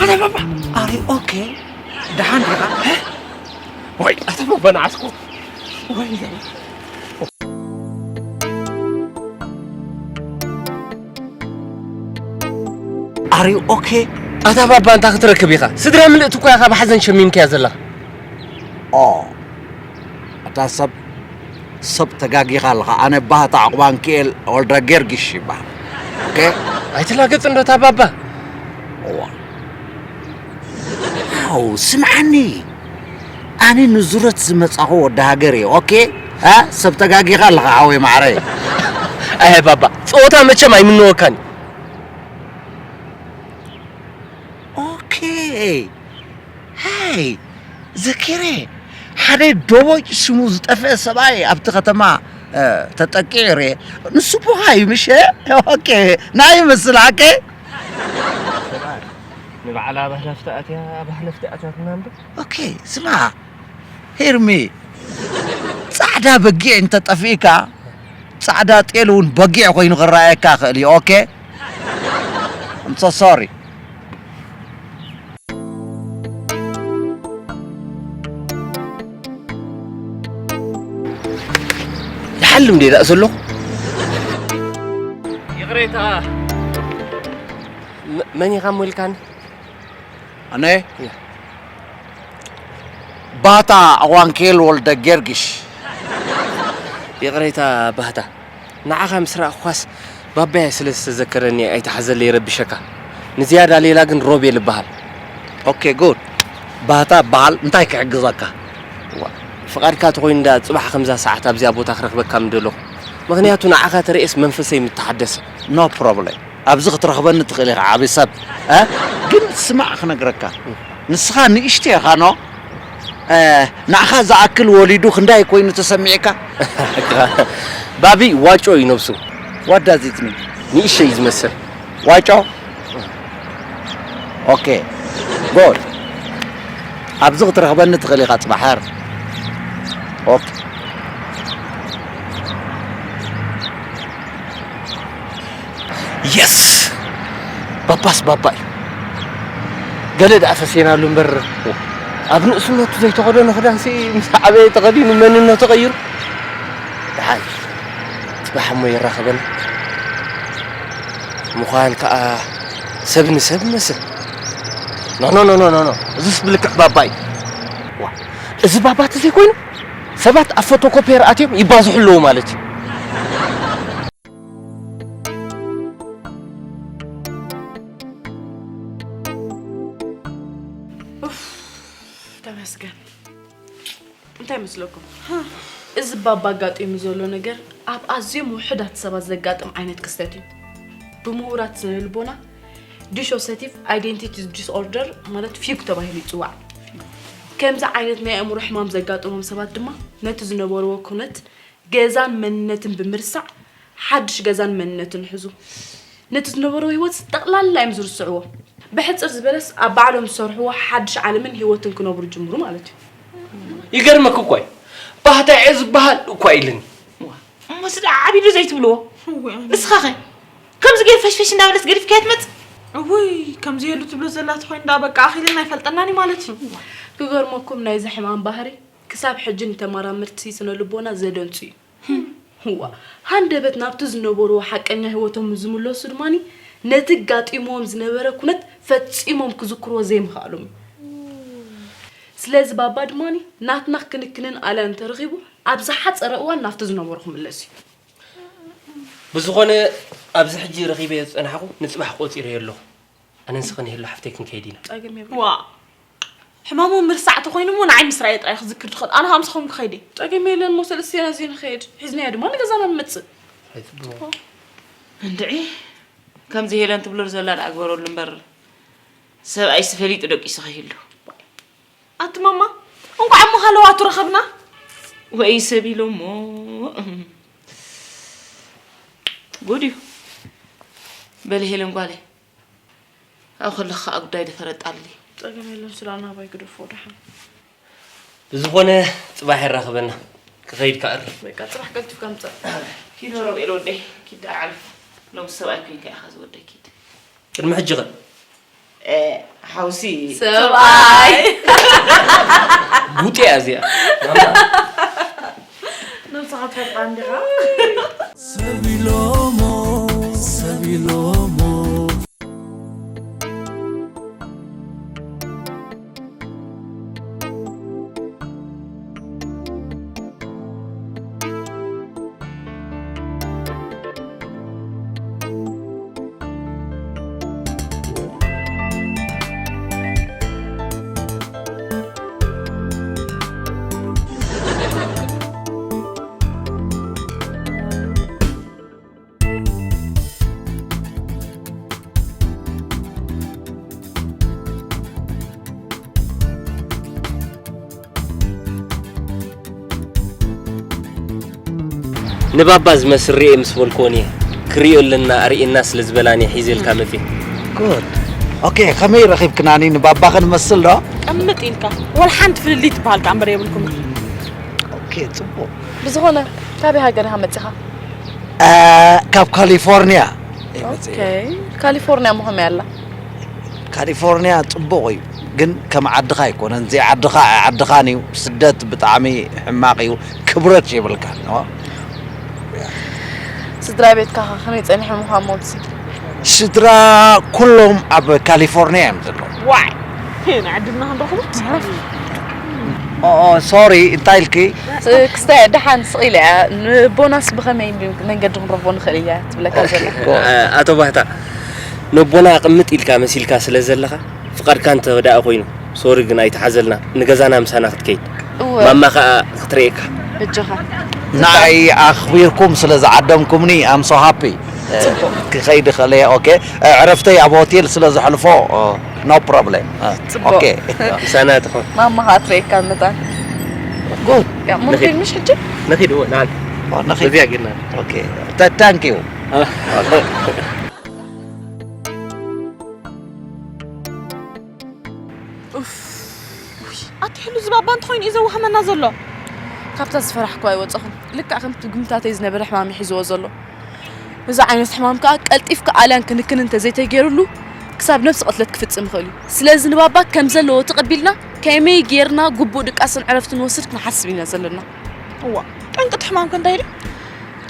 ኣታ ባባ! ኣሪ ኦኬ? ደሓን ዲኻ? ወይ ኣታ ባባ ንዓስኩ። ወይ ኣሪ ኦኬ? ኣታ ባባ እንታይ ክትረክብ ኢኻ? ስድራ ምልእቲ እኮ ኢኻ ብሓዘን ሸሚምካያ ዘለኻ። ኦ፣ ኣታ ሰብ፣ ሰብ ተጋጊኻ ኣለኻ። ኣነ ባህታ ዕቑባንክኤል ወልደ ጊዮርጊስ ይበሃል። ኦኬ? ኣይትላገጽ እንዶ እታ ባባ። እዋ። ኣው፣ ስምዓኒ። ኣነ ንዙረት ዝመጻኹ ወዲ ሃገር እየ። ኦኬ? እ? ሰብ ተጋጊኻ ኣለኻ ሓወይ ማዕረ። ኣየ ባባ፣ ጸወታ መቸም ኣይምነወካን እዩ። ኦኬ። ሃይ፣ ዘኪረ። ሓደ ዶቦጭ ስሙ ዝጠፍአ ሰብኣይ ኣብቲ ከተማ፣ እ፣ ተጠቂዑ ርኤ። ንሱ ቦኻ እዩ ምሸ? ኦኬ። ናይ ይመስል፣ ኣኬ? ንባዕላ ኣብ ሃለፍቲ ኣትያ፣ ኣብ ሃለፍቲ ኣትያትና እምበር። ኦኬ፣ ስማ፣ ሄርሚ፣ ጻዕዳ በጊዕ እንተጠፊእካ፣ ጻዕዳ ጤል እውን በጊዕ ኮይኑ ክረኣየካ ይኽእል እዩ። ኦኬ? I'm so sorry። ይሓልም ደይ ደኣ ዘሎ? ይቕሬታ። መ-፣ መን ኢኻ እሞ ኢልካኒ? ኣነ? ያ። ባታ ኣዋንኬል ወልደ ጊዮርጊስ። ይቕሬታ ባህታ። ንዓኻ ምስ ረኣኹኻስ ባባየ ስለ ዝተዘከረኒ ኣይትሓዘለይ ይረብሸካ። ንዝያዳ ሌላ ግን ሮቤል እበሃል። ኦኬ፣ ጉድ። ባህታ እበሃል፣ እንታይ ክሕግዘካ? ዋ፣ ፍቓድካ ተኾይኑ እንዳ ጽባሕ ከምዛ ሰዓት ኣብዚኣ ቦታ ክረኽበካ ምደለኹ። ምኽንያቱ ንዓኻ ተርእየስ መንፈሰይ ምተሓደሰ። ኖ ፕሮብለም። ኣብዚ ክትረኽበኒ ትኽእል ኢኻ፣ ዓቢ ሰብ። እ? ግን ስማዕ ክነግረካ። ንስኻ ንእሽቶ ኢኻ፣ ኖ? እ፣ ንዓኻ ዝኣክል ወሊዱ ክንዳይ ኮይኑ ተሰሚዕካ? ባቢ ዋጮ እዩ ነብሱ። What does it mean? ንእሽቶ እዩ ዝመስል። ዋጮ? ኦኬ። ጎድ። ኣብዚ ክትረኽበኒ ትኽእል ኢኻ ጽባሕ። ኦኬ። የስ! ባባስ ባባ እዩ። ገለ ደኣ ፈሴናሉ እምበር፣ ኣብ ንእስነቱ ዘይተኸደኖ ክዳንሲ ምስ ዓበየ ተኸዲኑ መንነቱ ቀይሩ። ደሓን፣ ጽባሕ እሞ ይራኸበና። ምዃን ከኣ ሰብ ንሰብ ይመስል። ኖ፣ ኖ፣ ኖ፣ ኖ፣ ኖ፣ ኖ። እዚስ ብልክዕ ባባ እዩ። ዋ፣ እዚ ባባ ተዘይኮይኑ፣ ሰባት ኣብ ፎቶኮፒየር ኣትዮም ይባዝሑ ኣለዉ ማለት እዩ። ኡፍ፣ ተመስገን። እንታይ መስለኩም? እዚ ባባ ኣጋጢሙ ዘሎ ነገር ኣብ ኣዝዮም ውሑዳት ሰባት ዘጋጥም ዓይነት ክስተት እዩ። ብምሁራት ስነ ልቦና ዲሶሲቲቭ ኣይደንቲቲ ዲስኦርደር ማለት ፊግ ተባሂሉ ይጽዋዕ። ከምዚ ዓይነት ናይ ኣእምሮ ሕማም ዘጋጠሞም ሰባት ድማ ነቲ ዝነበርዎ ኩነት ገዛን መንነትን ብምርሳዕ ሓድሽ ገዛን መንነትን ሕዙ። ነቲ ዝነበርዎ ህይወት ጠቕላላ እዮም ዝርስዕዎ። ብሕጽር ዝበለስ ኣብ ባዕሎም ዝሰርሕዎ ሓድሽ ዓለምን ህይወትን ክነብሩ ጅምሩ ማለት እዩ። ይገርመክ እኮ እዩ። ባህታ እየ ዝበሃል እኳ ኢልኒ። እሞ ስዳ ዓቢዱ ዘይትብልዎ? እወ፣ ኣነ ንስኻ ኸ? ከምዚ ገይር ፈሽፈሽ እንዳበለት ገዲፍካያ ትመጽእ? እውይ፣ ከምዚ የሉ ትብሎ ዘላ ተኾይኑ ደኣ በቃ ኣኺልና ኣይፈልጠናን እዩ ማለት እዩ። ክገርመኩም ናይዚ ሕማም ባህሪ ክሳብ ሕጂ ንተመራመርቲ ስነ ልቦና ዘደንጹ እዩ። እዋ፣ ሃንደበት ናብቲ ዝነበርዎ ሓቀኛ ህይወቶም ዝምለሱ ድማኒ ነቲ ጋጢምዎም ዝነበረ ኩነት ፈጺሞም ክዝክርዎ ዘይምኽኣሎም እዩ። ስለዚ ባባ ድማኒ ናትና ክንክንን ኣልያን እንተረኺቡ ኣብ ዝሓጸረ እዋን ናብቲ ዝነበሮ ክምለስ እዩ። ብዝኾነ ኣብዚ ሕጂ ረኺበዮ ዝጸናሕኩ ንጽባሕ ቆጺረዮ ኣለኹ። ኣነን ስኽን የሎ ሓፍተይ ክንከይድ ኢና። ጸገም የብሉ። ዋ፣ ሕማሙ ምርሳዕ ተኾይኑ እሞ ንዓይ ምስ ረኣየ ጥራይ ክዝክር ትኽእል። ኣነ ሃምስኹም ክኸይድ እየ። ጸገም የለን እሞ ሰለስቴና እዚ ንኸይድ። ሒዝናዮ ድማ ንገዛና ንመጽእ። እንድዒ፣ ከምዚ ሄለን ትብሎ ዘላ ደኣ ግበረሉ እምበር፣ ሰብኣይሲ ፈሊጡ ደቂሱ ከይህሉ። ኣቲ ማማ፣ እንኳዕ እሞ ሃለዋቱ ረኸብና። ወይ ሰብ ኢሎ እሞ። ጉድ እዩ። በሊ ሄለን ጓለይ፣ ኣብ ከለኻ ከኣ ጉዳይ ደፈረጣሊ። ጸገም የለን፣ ስለ ኣናባይ ግደፎ ደሓን። ብዝኾነ ጽባሕ የራኽበና። ክኸይድ ከኣ እሪ። በቃ፣ ጽባሕ ቀልጢፍካ ምጻእ። ኪድ ወረቕ ኢለ ወደይ፣ ኪድ ደኣ ዓርፍ። ሎምስ ሰብኣይ ኮይንካ ኢኻ ዝወደይ፣ ኪድ። ቅድሚ ሕጂ ኸ? እ፣ ሓውሲ። ሰብኣይ። ጉጢ እያ እዚኣ። ነብስኻ ትፈልጣ እንዲኻ? ሰብ ኢሎሞ፣ ሰብ ኢሎሞ። ንባባ ዝመስል ርእየ ምስ በልክዎን እየ። ክርእዮ ኣለና ኣርእየና ስለ ዝበላኒ እየ ሒዘልካ መጺእ። ጉድ። ኦኬ፣ ከመይ ረኺብክናኒ? ንባባ ክንመስል ዶ? ቀምጥ ኢልካ። ወላ ሓንቲ ፍልልይ ትበሃል ከኣ እምበር የብልኩምን። ኦኬ፣ ጽቡቕ። ብዝኾነ፣ ካበይ ሃገር ኢኻ መጺኻ? እ፣ ካብ ካሊፎርኒያ እየ መጺኤ። ኦኬ፣ ካሊፎርኒያ እሞ ከመይ ኣላ? ካሊፎርኒያ ጽቡቕ እዩ፣ ግን ከም ዓድኻ ኣይኮነን። ዘይዓድኻ ኣይዓድኻን እዩ። ስደት ብጣዕሚ ሕማቕ እዩ። ክብረት የብልካን፣ ኖ? ስድራ ቤትካ ኸ ከመይ ጸኒሖም ኢኻ እሞ ኣብዚ? ስድራ ኩሎም ኣብ ካሊፎርኒያ እዮም ዘለዉ። ዋይ! ሄ፣ ንዓድና ክንረኽቦ? ኦ፣ ኦ፣ ሶሪ፣ እንታይ ኢልኪ? ስ-፣ ክስታይ ደሓን ስቕ ኢለ እያ። ንቦናስ ብኸመይ መንገዲ ክንረኽቦ ንኽእል እያ ትብለካ ዘላ። ኦኬ። እ፣ ኣቶ ባህታ፣ ነቦና ቅምጥ ኢልካ መሲልካ ስለ ዘለኻ፣ ፍቓድካ እንተ ደኣ ኮይኑ፣ ሶሪ ግን ኣይትሓዘልና፣ ንገዛና ምሳና ክትከይድ። እወ። ማማ ኸኣ ክትርእየካ። በጃኻ። ንዓይ ኣኽቢርኩም ስለ ዝዓደምኩምኒ፣ I'm so happy። ጽቡቕ። ክኸይድ እኽእል እየ፣ ኦኬ። ዕረፍተይ ኣብ ሆቴል ስለ ዘሕልፎ፣ ኖ ፕሮብሌም። ጽቡቕ። ኦኬ። ምሳና ትኹን። ማማ ኸኣ ትርእየካ መታን። ጉድ። ያ፣ እሞ ንኺድ። ንኺድ ምሽ ሕጂ? ንኺድ፣ እወ፣ ንዓል። ኦ፣ ንኺድ። በዚኣ ጌርና። ኦኬ። ታ-፣ ታንክ ዩ። አ። ኡፍ፣ ውይ፣ ኣቲ ሕሉ ዝባባ እንተኾይኑ እዩ ዘዋህመና ዘሎ። ካብታ ዝፈራሕኩ ኣይወጸኹን። ልክዕ ከምቲ ግምታተይ ዝነበረ ሕማም እዩ ሒዝዎ ዘሎ። እዚ ዓይነት ሕማም ከኣ ቀልጢፍካ ኣልያን ክንክን እንተዘይተገይሩሉ፣ ክሳብ ነብሲ ቅትለት ክፍጽም ይኽእል እዩ። ስለዚ ንባባ ከም ዘለዎ ተቐቢልና፣ ከመይ ጌርና ግቡእ ድቃስን ዕረፍትን ንወስድ ክንሓስብ ኢና ዘለና። እዋ፣ ጠንቂ እቲ ሕማም ከ እንታይ ኢሉ?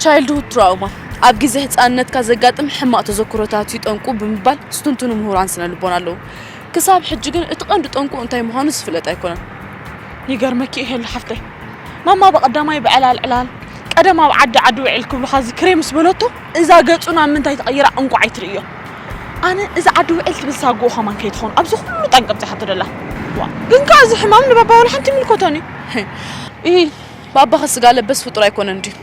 ቻይልድሁድ ትራውማ፣ ኣብ ግዜ ህጻንነትካ ዘጋጥም ሕማቕ ተዘክሮታት እዩ ጠንቁ ብምባል ዝትንትኑ ምሁራን ስነ ልቦና ኣለዉ። ክሳብ ሕጂ ግን እቲ ቀንዲ ጠንቁ እንታይ ምዃኑ ዝፍለጥ ኣይኮነን። ይገርመኪ እዩ ሄሉ ሓፍተይ። ማማ ብቐዳማይ ብዕላል ዕላል፣ ቀደም ኣብ ዓዲ ዓዲ ውዒል ክብሉኻ ዝክሬ ምስ በለቶ፣ እዛ ገጹ ናብ ምንታይ ተቐይራ እንቋዕ ኣይትርእዮ። ኣነ እዛ ዓዲ ውዒል ትብል ሳጉኡ ኸማን ከይትኾን ኣብዚ ኩሉ ጠንቂ ኣብጺሓቶ ደላ። ዋ፣ ግን ከኣ እዚ ሕማም ንባባ ዋላ ሓንቲ ይምልከቶን እዩ። ኢሂ፣ ባባኸ ስጋ ለበስ ፍጡር ኣይኮነን ድዩ?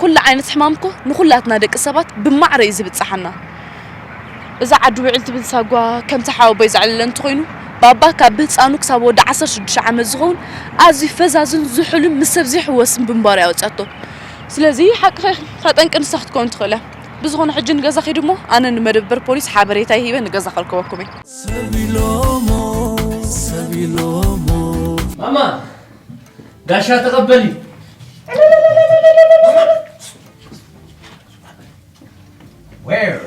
ኩሉ ዓይነት ሕማም እኮ ንኹላትና ደቂ ሰባት ብማዕረ እዩ ዝብጽሓና። እዛ ዓዲ ውዒል ትብል ሳጓ ከምቲ ሓወቦይ ዘዕለለ እንተኾይኑ፣ ባባ ካብ ብህጻኑ ክሳብ ወዲ ዓሰርተ ሽዱሽተ ዓመት ዝኸውን ኣዝዩ ፈዛዝን ዝሑልን ምስ ሰብ ዘይሕወስን ብምባሩ እያ ኣውጺኣቶ። ስለዚ ሓቅኺ ኢኺ፣ እታ ጠንቂ ንሳ ክትከውን ትኽእል እያ። ብዝኾነ ሕጂ ንገዛ ኺዱ እሞ ኣነ ንመደበር ፖሊስ ሓበሬታይ ሂበ ንገዛ ከርከበኩም እየ። ሰብ ኢሎሞ፣ ሰብ ኢሎሞ። ማማ! ጋሻ ተቐበሊ። Where?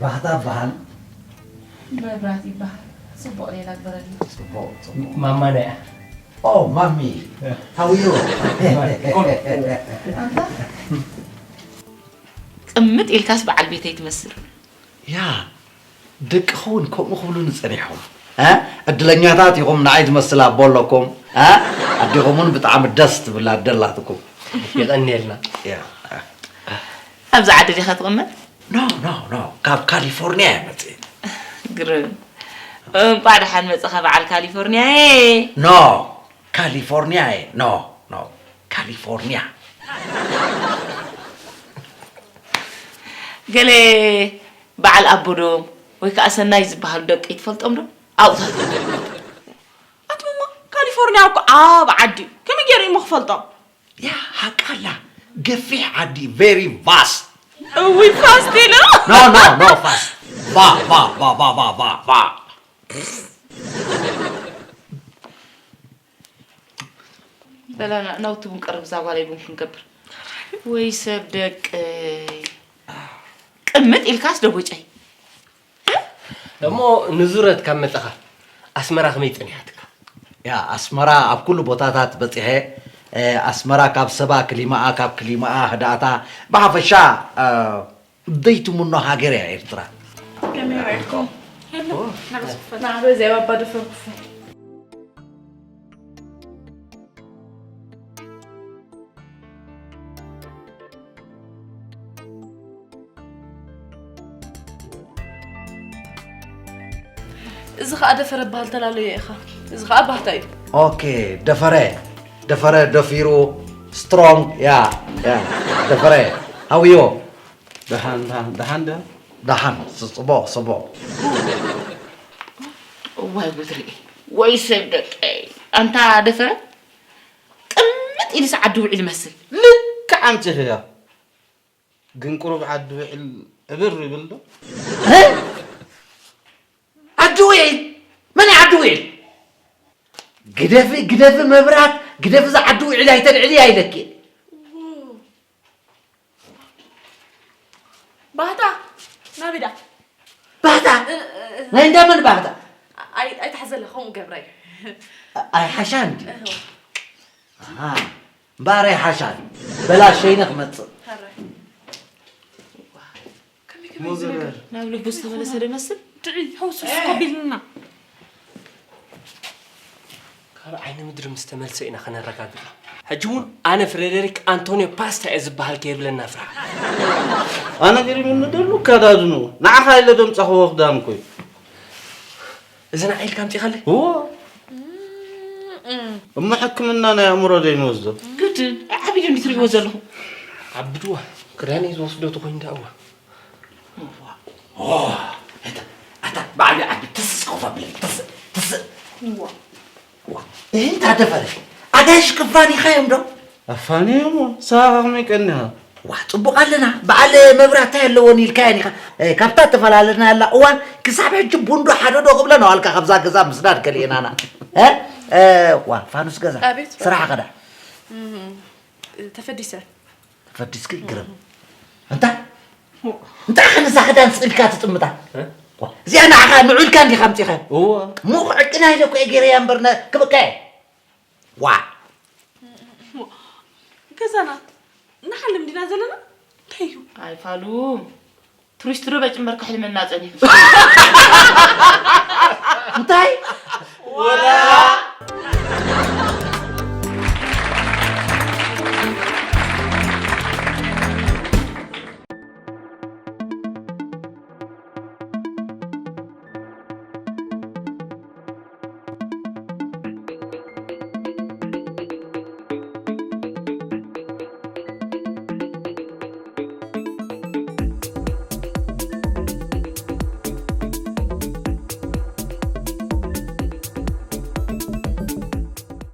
ባህታ በሃል። መብራት ይበሃል። ጽቡቕ ሌላ ግበረልና። ጽቡቕ፣ ጽቡቕ። ማማና እያ። ኦ፣ ማሚ። እ። How are you? ኣንታ ቅምጥ ኢልካስ በዓል ቤተይ ትመስል። ያ፣ ደቅኺ እውን ከምኡ ክብሉኒ ጸኒሖም። እ? ዕድለኛታት ኢኹም፣ ንዓይ ዝመስል ኣቦ ኣለኩም። እ? ኣዴኹም እውን ብጣዕሚ ደስ ትብል ኣደ ኣላትኩም። የቐንየልና። ያ። ኣብዚ ዓዲ ዲኻ ትቕመጥ? ኖ ኖ ኖ፣ ካብ ካሊፎርኒያ እየ መፅእ። ግርም። እንቋዕ ደሓን መፅኻ በዓል ካሊፎርኒያ። ኖ፣ ካሊፎርኒያ እየ። ኖ ኖ፣ ካሊፎርኒያ። ገለ በዓል ኣቦዶም ወይ ከዓ ሰናይ ዝበሃሉ ደቂ ትፈልጦም ዶ? ኣብታት። ኣትሞ ካሊፎርኒያ እኮ ዓብ ዓዲ እዩ። ከመይ ገይሩ እሞ ክፈልጦም? ያ ሃቃላ፣ ገፊሕ ዓዲ፣ very vast። እውይ ፋስት ኢሉ። No no no fast. Va va va va va va va. በላና ናውቲ ቡን ቀርብ እዛ ጓለይ ቡን ክንገብር። ወይ ሰብ ደቀይ። ቅምጥ ኢልካስ ደቦጨይ። እሞ ንዙረት ካብ መጠኻ ኣስመራ ከመይ ጸኒሓትካ? ያ ኣስመራ ኣብ ኩሉ ቦታታት በጺሐ። ኣስመራ ካብ ሰባ ክሊማኣ ካብ ክሊማኣ ህዳእታ ብሓፈሻ ዘይትምኖ ሃገር እያ ኤርትራ። ከመይ ርኢኹም? ሄሎ፣ ናዕዚ ክፈት። ናዕዚ ዘይ ባባ ደፈር ክፈት። እዚ ኸኣ ደፈረ በሃል ተላለዮ ኢኻ። እዚ ኸኣ ባህታ እዩ። ኦኬ፣ ደፈረ ደፈረ ደፊሩ ስትሮንግ ያ ያ ደፈረ ሃውዮ ደሓን ደሓን ደሓን ደ ደሓን ጽቡቕ ጽቡቕ እዋይ ጉድሪ ወይ ሰብ ደቀይ ኣንታ ደፈረ ጥምጥ ኢልስ ዓዲ ውዒል መስል ልክዕ ኣምፂኽያ ግን ቁሩብ ዓዲ ውዒል ዕብር ይብል ዶ ዓዲ ውዒል መን ዓዲ ውዒል ግደፊ ግደፊ መብራት ግደፊ እዛ ዓዲ ውዒል ኣይተልዕሊ ኣይለኪ ባህታ ናቢዳ ባህታ ናይ እንዳመን ባህታ ኣይትሓዘለ ከምኡ ገብረ እዩ ኣይሓሻ እንዲ እምበኣር ኣይሓሻ በላ ሸይነ ክመፅእ ናብ ልቡ ዝተመለሰ ዶ ይመስል ድዒ ሕውስውስ ኮቢልና ካብ ዓይኒ ምድሪ ምስ ተመልሰ ኢና ከነረጋግጻ። ሕጂ እውን ኣነ ፍሬደሪክ ኣንቶንዮ ፓስታ እየ ዝበሃል ከየብለና ፍርሓ። ኣነ ገሪሙኒ ደሉ ኣከዳድንኡ ንዓኻ ኢለ ደምጻኽዎ ክዳን እኮ እዩ። እዚ ንዓይ ኢልካ ኣምጺኻለይ? እዎ። እሞ ሕክምና ናይ ኣእምሮ ዶ ይንወስዶ? ግድን ዓቢዱ እንዲ ትሪእዎ ዘለኹም። ዓብድዋ ክዳነይ ዝወስዶ ተኾይኑ ደኣ እዋ። ኣታ በዓል ዓዲ ትስእ ኮፍ ኣብል ትስእ ትስእ እንታይ ተፈረ ኣጋይሽ ክፋን ኢኻዮም ዶ ኣፋንዮሞ ሳኻ ከመይ ቀኒኻ ዋ ጽቡቕ ኣለና በዓል መብራህታ የለዎን ኢልካየን ኢኻ ካብታ ተፈላለናላ እዋን ክሳብ ሕጂ ቡንዶ ሓደዶ ክብለን ኣዋልካ ካብዛ ገዛ ምስዳድ ከልኤናና ዋ ፋኑስ ገዛ ስራሕ ከዳ ተፈዲሰ ፈዲስኪ ግርም እንታይ እንታይ ከነዛ ክዳን ስኢልካ ትጥምታ እዚኣ ንዓኻ ንዑልካ እንዲኻ ኣምፂኸ እሞ ዕቅና ኢለ እኮ ገይረያ እምበር ክብቀ ዋ ገዛና ንሓልም ዲና ዘለና እንታይ እዩ ኣይፋሉ ቱሪስት ዶ በጭንበርካ ሕልመና ጸኒሑ እንታይ